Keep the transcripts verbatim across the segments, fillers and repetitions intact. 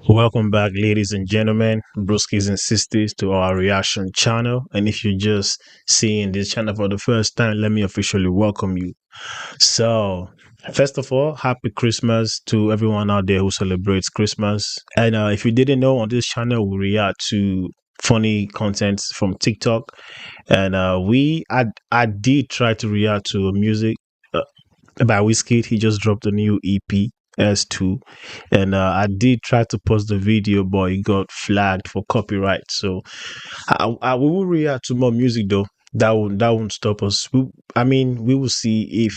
Welcome back, ladies and gentlemen, broskies and sisters, to our reaction channel. And if you're just seeing this channel for the first time, let me officially welcome you. So, first of all, happy Christmas to everyone out there who celebrates Christmas. And uh, if you didn't know, on this channel, we react to funny content from TikTok. And uh, we, I, I did try to react to music uh, by Wizkid. He just dropped a new E P, S two. And uh, I did try to post the video, but it got flagged for copyright. So I, I, we will react to more music though. That won't that won't stop us. We, I mean, we will see if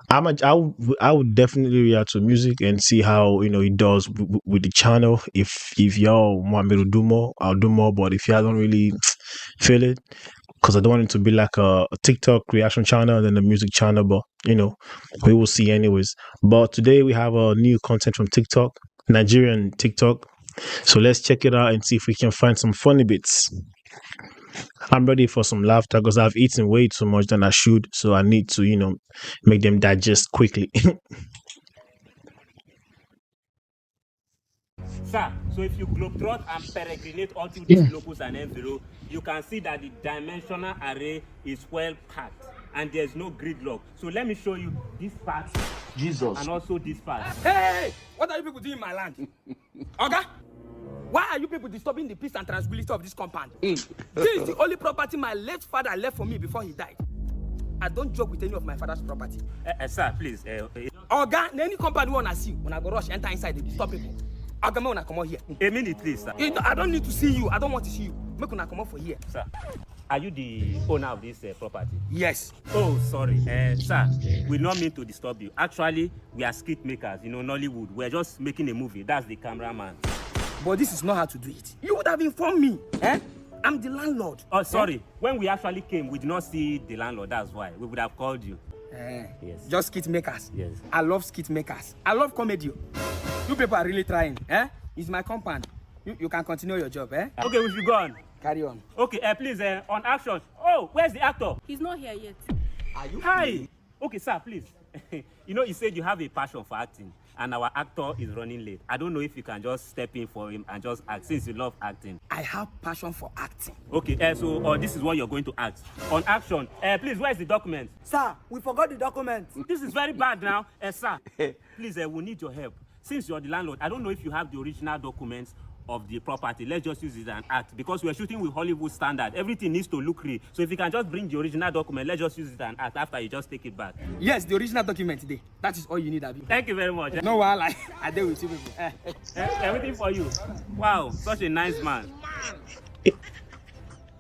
I'm a, I would, I would definitely react to music and see how you know it does w- w- with the channel. If if y'all want me to do more, I'll do more. But if y'all don't really feel it, because I don't want it to be like a, a TikTok reaction channel and then a music channel. But you know, we will see anyways. But today we have a new content from TikTok, Nigerian TikTok. So let's check it out and see if we can find some funny bits. I'm ready for some laughter because I've eaten way too much than I should. So I need to, you know, make them digest quickly. Sir, so if you globetrot and peregrinate all through these locals and envelope, you can see that the dimensional array is well packed and there's no gridlock. So let me show you this part Jesus. And also this part. Hey, hey, hey! What are you people doing in my land? Oga, why are you people disturbing the peace and tranquility of this compound? This is the only property my late father left for me before he died. I don't joke with any of my father's property. Uh, uh, sir, please. Uh, uh, Oga, na any compound wey una see, una go rush enter inside, dey disturb people. Oga, make una comot here. A minute, please, sir. You know, I don't need to see you. I don't want to see you. Make una comot for here. Sir, are you the owner of this uh, property? Yes. Oh, sorry. Uh, sir, we not mean to disturb you. Actually, we are skit makers, you know, Nollywood. We're just making a movie. That's the cameraman. But this is not how to do it. You would have informed me. Eh? I'm the landlord. Oh, sorry. When we actually came, we did not see the landlord. That's why. We would have called you. Eh, yes. Just skit makers. Yes. I love skit makers. I love comedy. You people are really trying. Eh? It's my compound. You, you can continue your job. Eh? Okay, we should go on. Carry on. Okay, uh, please, uh, on action. Oh, where's the actor? He's not here yet. Are you? Hi. Okay, sir, please. You know, you said you have a passion for acting, and our actor is running late. I don't know if you can just step in for him and just act, since you love acting. I have passion for acting. Okay, uh, so uh, this is what you're going to act. On action, uh, please, where's the document? Sir, we forgot the document. This is very bad now, uh, sir. Please, uh, we need your help. Since you're the landlord, I don't know if you have the original documents of the property. Let's just use it and act, because we're shooting with Hollywood standard. Everything needs to look real. So if you can just bring the original document, let's just use it and act. After, you just take it back. Yes, the original document today. That is all you need, abi? Thank you very much. No wahala. I dey with you people. Eh, eh, everything for you. Wow, such a nice man.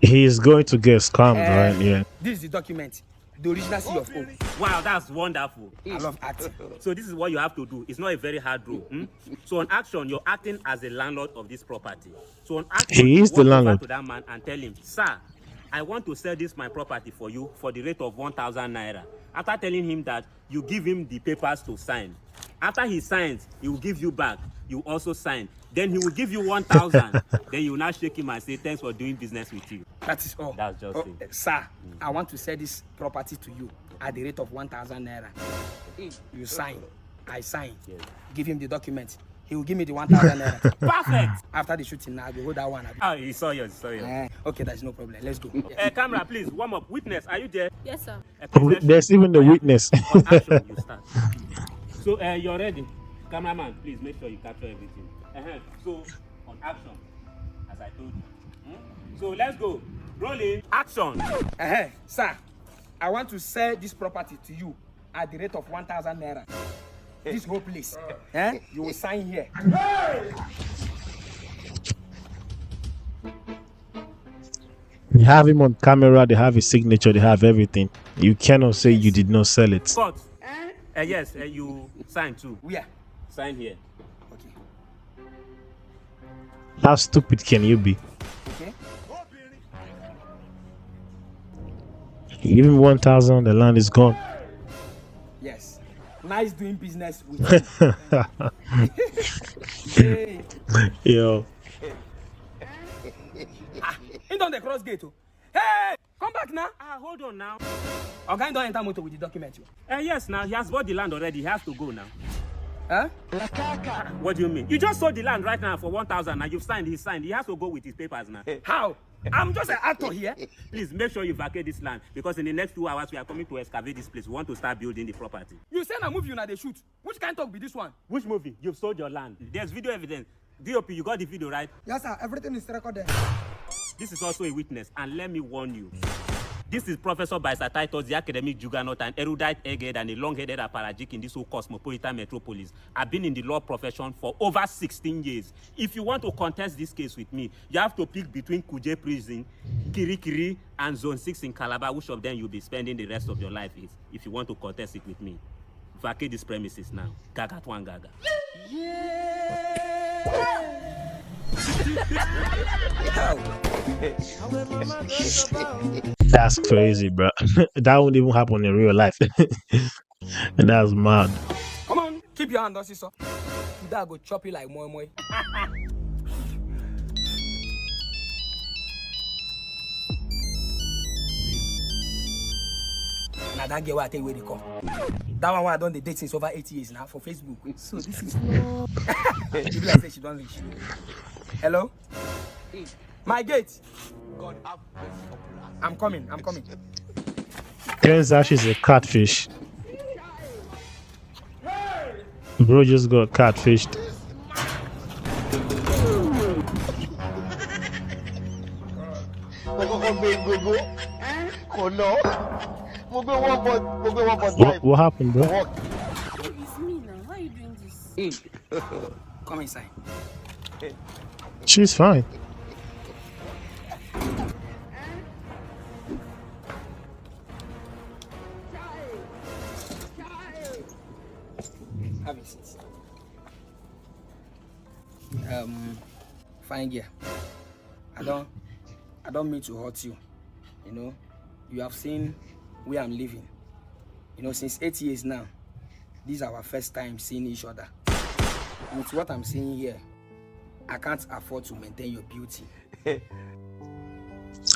He is going to get scammed, eh, right? Yeah. This is the document. The original C of O. Wow, that's wonderful. I love acting. So this is what you have to do. It's not a very hard role. Hmm? So on action, you're acting as the landlord of this property. So on action, he is the landlord. To that man and tell him, "Sir, I want to sell this my property for you for the rate of one thousand naira." After telling him that, you give him the papers to sign. After he signs, he will give you back. You also sign. Then he will give you one thousand. Then you will now shake him and say, "Thanks for doing business with you." That is all. That's just, oh, it. Eh, sir, mm, I want to sell this property to you at the rate of one thousand naira. You sign. I sign. Yes. Give him the document. He will give me the one thousand naira. Perfect. After the shooting, now I go hold that one. Ah, he saw yours, he saw yours. Eh, okay, that's no problem. Let's go. Eh, camera, please, warm up. Witness, are you there? Yes, sir. Eh, please, let's shoot. There's even the witness. On action, you start. So, uh, you're ready. Cameraman, please make sure you capture everything. Uh-huh. So, on action, as I told you. Hmm? So, let's go. Rolling. Action. Uh-huh. Sir, I want to sell this property to you at the rate of one thousand naira. This whole place. Eh? You will sign here. They have him on camera, they have his signature, they have everything. You cannot say you did not sell it. But, eh, yes, eh, you sign too. Where? Sign here. Okay. How stupid can you be? Okay. You give him one thousand, the land is gone. Yes. Nice doing business with you. Hey. Yo. Ah, he don dey cross gate o. Hey! Come back now. Ah, hold on now. Oga, he don enter motor with the document o. Eh, yes, now he has bought the land already. He has to go now. What do you mean? You just sold the land right now for one thousand and you've signed, he signed. He has to go with his papers now. How? I'm just an actor here. Please make sure you vacate this land, because in the next two hours we are coming to excavate this place. We want to start building the property. You say na movie una dey shoot. Which kind talk be this one? Which movie? You've sold your land. There's video evidence. D O P, you got the video, right? Yes, sir. Everything is recorded. This is also a witness, and let me warn you. This is Professor Baisa Titus, the academic juggernaut, an erudite egghead, and a long-headed apparatchik in this whole cosmopolitan metropolis. I've been in the law profession for over sixteen years. If you want to contest this case with me, you have to pick between Kuje Prison, Kirikiri, and Zone six in Calabar, which of them you'll be spending the rest of your life is. If you want to contest it with me, vacate this premises now. Gaga to one gaga. That's crazy, bro. That won't even happen in real life. That's mad. Come on, keep your hand on, sister. Today I go chop you like moi moi. Now that girl I tell you where they come. That one I don't dey date since over eight years now for Facebook. So this is. People say she don't reach. Hello? My gate. God have mercy upon us. I'm coming, I'm coming. Turns out she's a catfish. Bro just got catfished. Mo kọ́kọ́ gbé gbogbo kò lọ. Mo gbé one point mo gbé one point What, five. What happened, bro? Work. It's me now. Why are you doing this? Come inside. She's fine. Have a seat. Um, fine girl. I don't, I don't mean to hurt you. You know, you have seen where I'm living. You know, since eight years now, this is our first time seeing each other. With what I'm seeing here, I can't afford to maintain your beauty.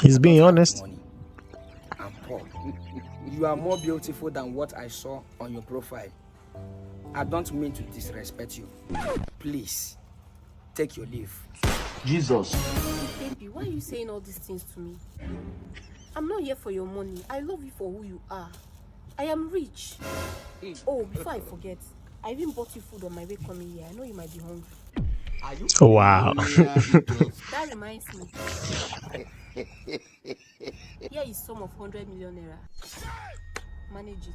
He's being honest. Money. I'm poor. You are more beautiful than what I saw on your profile. I don't mean to disrespect you. Please, take your leave. Jesus. Baby, why are you saying all these things to me? I'm not here for your money. I love you for who you are. I am rich. Oh, before I forget, I even bought you food on my way coming here. I know you might be hungry. Wow. That reminds me. Here is sum of hundred million naira. Manage it.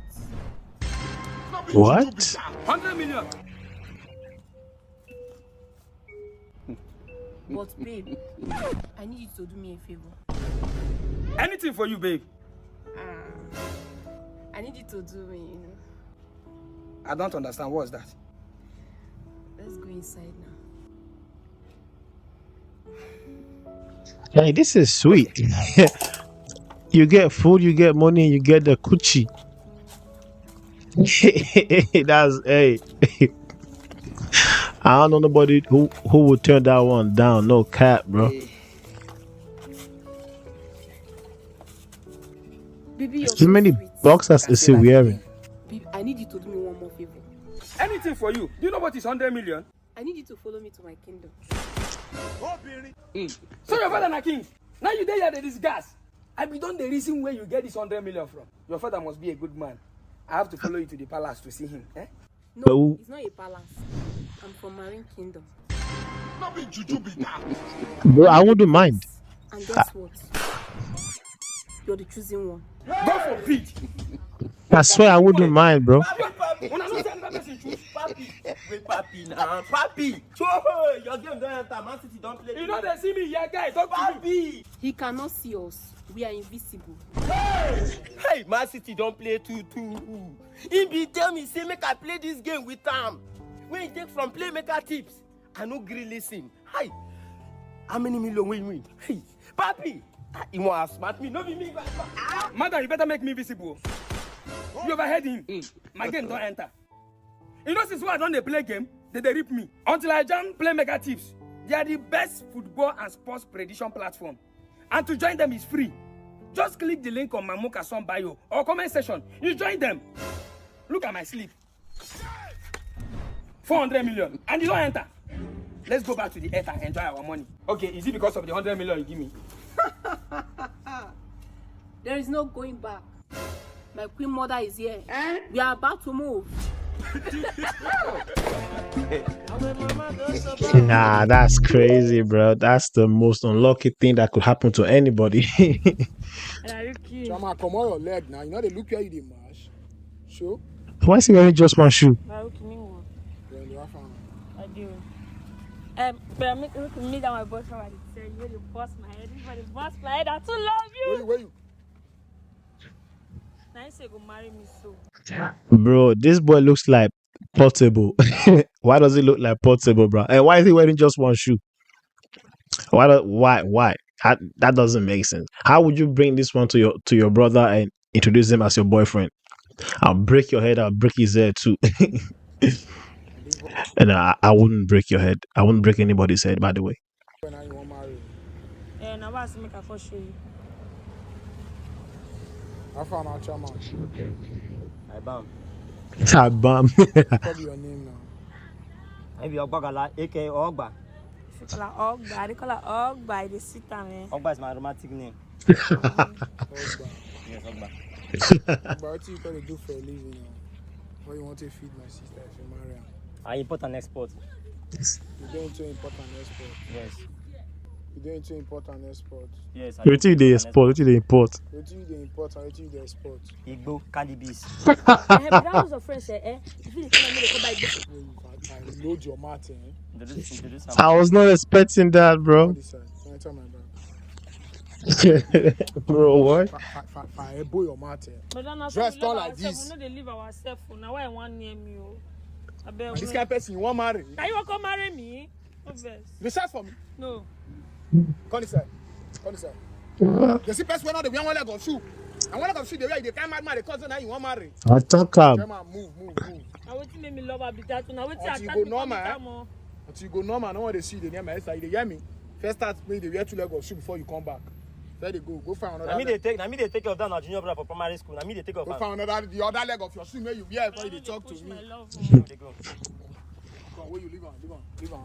What? Hundred million. But babe, I need you to do me a favor. Anything for you, babe. Ah, I need you to do me, you know. I don't understand. What's that? Let's go inside now. Hey, this is sweet. You get food, you get money, you get the coochie. That's hey. I don't know nobody who who would turn that one down. No cap, bro. Baby, you're Too many boxers is he wearing? Babe, I need you to do me one more favor. Anything for you. Do you know what is hundred million? I need you to follow me to my kingdom. So your father na king. Now you dey here dey discuss. I be don the reason where you get this hundred million from. Your father must be a good man. I have to follow you to the palace to see him. Eh? No, it's not a palace. I'm from Marine Kingdom. No be juju be that. Bro, I wouldn't mind. And guess what? You're the chosen one. God forbid. I swear I wouldn't mind, bro. Una no say another person choose. Papi, wait, Papi now, Papi. So your game don enter. Man City don play. You know they see me here, guy. Talk to me. Papi. He cannot see us. We are invisible. Hey, Man City don play two two. He be tell me say make I play this game with am. When he take from playmaker tips, I no gree listen. Hi. How many million wey you win? Hey, Papi. Ah, he wan smart me. No be me. Ah. Madam, you better make me visible. You overhead him. My game don enter. You know since wey I don dey play game, they dey rip me. Until I jam play mega tips. They are the best football and sports prediction platform. And to join them is free. Just click the link on Mamuka Son bio or comment section. You join them. Look at my sleep. Four hundred million, and you don't enter. Let's go back to the earth and enjoy our money. Okay, is it because of the hundred million you give me? There is no going back. My queen mother is here. We are about to move. Nah, that's crazy, bro. That's the most unlucky thing that could happen to anybody. And are you kidding? Chama, come on your leg now. You know they look where you dey mash. Show. Why is he wearing just one shoe? Are you kidding me? Then you have fun. I do. Um, but I make look me that my boyfriend right there. You really boss my head. Everybody boss my head. I too love Where you? you. Where you? Now you say go marry me so. Bro, this boy looks like Portable. Why does he look like Portable, bro? And why is he wearing just one shoe? Why? Do, why? Why? How, that doesn't make sense. How would you bring this one to your to your brother and introduce him as your boyfriend? I'll break your head. I'll break his head too. And I, I wouldn't break your head. I wouldn't break anybody's head, by the way. When I want marry. Eh, now I make a for show you. How far now, Chama? I bam. I bam. What be your name now? I be Ogbagala, A K A Ogba. If you call her Ogba, they call her Ogba. They sit down, man. Ogba is my romantic name. Ogba. Yes, Ogba. But what you gonna do for a living now? What you want to feed my sister if you marry her? I import and export. You going to import and export. Yes. You going to import and export. Yes. I Wetin you dey import and export? Wetin you dey import? What you dey import and what you dey export? Igbo, cannabis. Eh, but that was a friend say, eh? If you come and come buy this. When you can, can load your mouth, eh? Introduce, introduce I am. Was not expecting that, All bro. this side. Can you tell my bag? Bro, what? Fa fa fa fa. Ebo your mouth, eh? But then Dress tall like ourselves. This. We know they leave ourselves. Now why I want near me? Oh, I bet. And this kind of person you want marry? Can you come marry me? No vex. You search for me. No. Come inside. Come inside. You see person wey no dey wear one leg of shoe. And one leg of shoe dey wear, you dey carry mad man dey cause now you want marry. I talk am. Tell man move, move, move. Now wetin make me love her be that one? Now wetin Until you attract go me normal, come eh? Am, oh? Until you go normal, no one dey see you dey near my side. You dey hear me? First start make you dey wear two leg of shoe before you come back. First dey go, go find Na another. me dey Leg. Take, na me dey take care of that na junior brother for primary school. Na me dey take care of Go am. Find another, the other leg of your shoe make you wear before you dey They talk to push me. My love, Dey go. Come, where you leave am, leave am, leave am.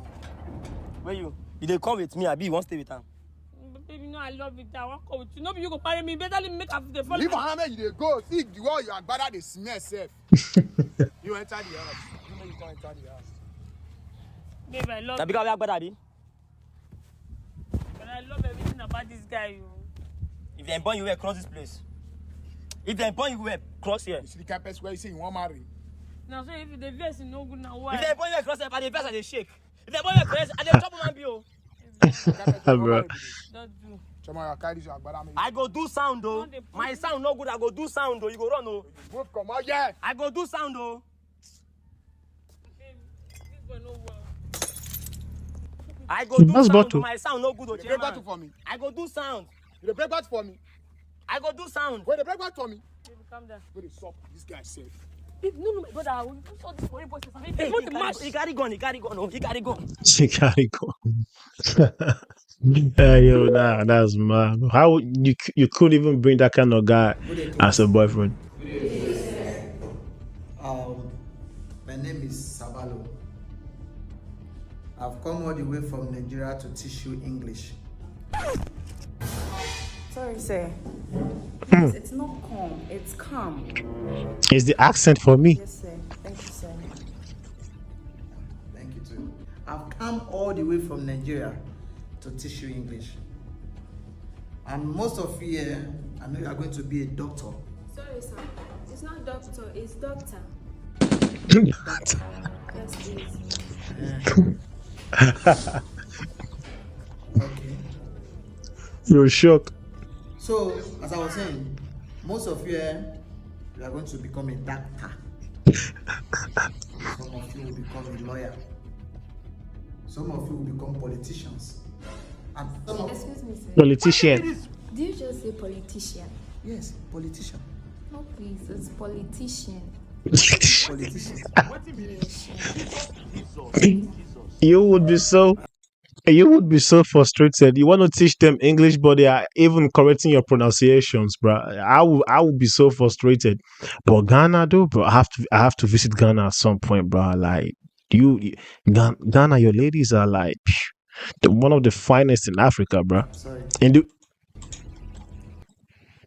Where you? You dey come with me, abi you wan stay with am? oh. Baby, no, I love it. I want come with you. No, be you go marry me. Better leave me make I dey follow. Leave am make you dey go. See the way your agbada dey smell sef. You enter the house. You make you come enter the house. Babe, I love Na you. because we agbada abi? But I love everything about this guy, you. If dem born you well, cross this place. If dem born you well, cross here. You see the kind person wey you say you wan marry. Now so if the verse is no good, now why? If dem born you well, cross here. I dey vex, I dey shake. If dem born you well, cross, I dey chop man be o. The kind person wey you wan Bro. Marry be this. Don't do. Chama, you carry this agbada make. I go do sound o. No dey My put- sound no good. I go do sound o. You go run o. Move comot here. I go do sound o. Babe, this boy no well. I go You do must sound bottle. o. My sound no good o. You dey break bottle Chairman. For me. I go do sound. You dey break bottle for me. I go do sound. Wait, dey break bottle for me. Babe, calm down. Go dey suck this guy sef. Babe, no, no, my brother, I will use all this money boys. Hey, Not you the carry, match. you carry gun, you carry gun, oh, you carry gun. She carry go. Hey, yo, nah, that's mad. How would you c- you couldn't even bring that kind of guy as a boyfriend? Um, my name is Sabalo. I've come all the way from Nigeria to teach you English. Sorry, sir. Please, it's not calm. It's calm. It's the accent for me. Yes, sir. Thank you, sir. Thank you too. I've come all the way from Nigeria to teach you English. And most of you here, I know you are going to be a doctor. Sorry, sir. It's not doctor, it's doctor. Doctor. Yes, please. Okay. You're shocked. So, as I was saying, most of you here, you are going to become a doctor. Some of you will become a lawyer. Some of you will become politicians. And some of Excuse me, sir. Politician. Do you just say politician? Yes, politician. No, please, it's politician. Politician. Yes. You would be so you would be so frustrated. You want to teach them English, but they are even correcting your pronunciations, bro. I would I would be so frustrated. But Ghana, though, bro, I have to I have to visit Ghana at some point, bro. Like You, you Ghana, your ladies are like the, one of the finest in Africa, bro. Sorry. In the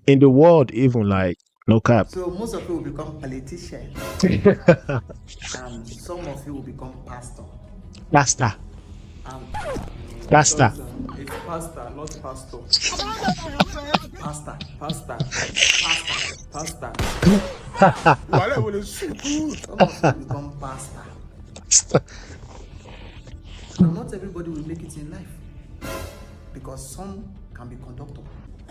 in the world, even, like, no cap. So most of you will become politicians. And some of you will become pastor. Pastor. Um, pastor. It's pastor, not pastor. Pastor, pastor, pastor, pastor. Some of you become pastor. Pastor. Now, not everybody will make it in life, because some can be conductor.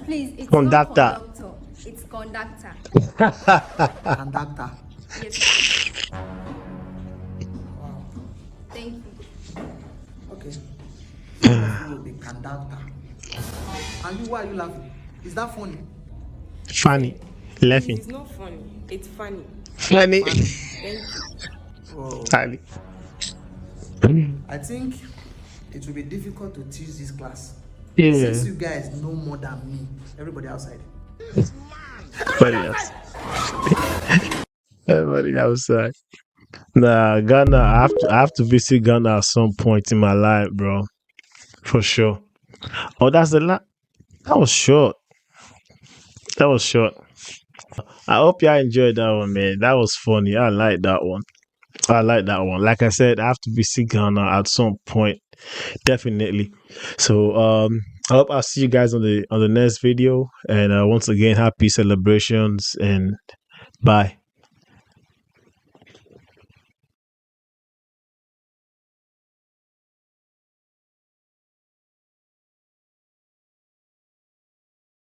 Please, it's conductor. Not conductor. It's conductor. Conductor. Yes. Wow. Thank you. Okay. You will be conductor. And you, why are you laughing? Is that funny? Funny. Laughing. It's not funny. It's funny. Funny. Thank you. Whoa. Funny. I think it will be difficult to teach this class. Yeah. Since you guys know more than me, everybody outside. Everybody else. Everybody outside. Nah, Ghana. I have to. I have to visit Ghana at some point in my life, bro. For sure. Oh, that's the la. That was short. That was short. I hope y'all enjoyed that one, man. That was funny. I like that one. I like that one. Like I said, I have to visit Ghana at some point, definitely. So, um, I hope I'll see you guys on the on the next video. And, uh, once again, happy celebrations and bye.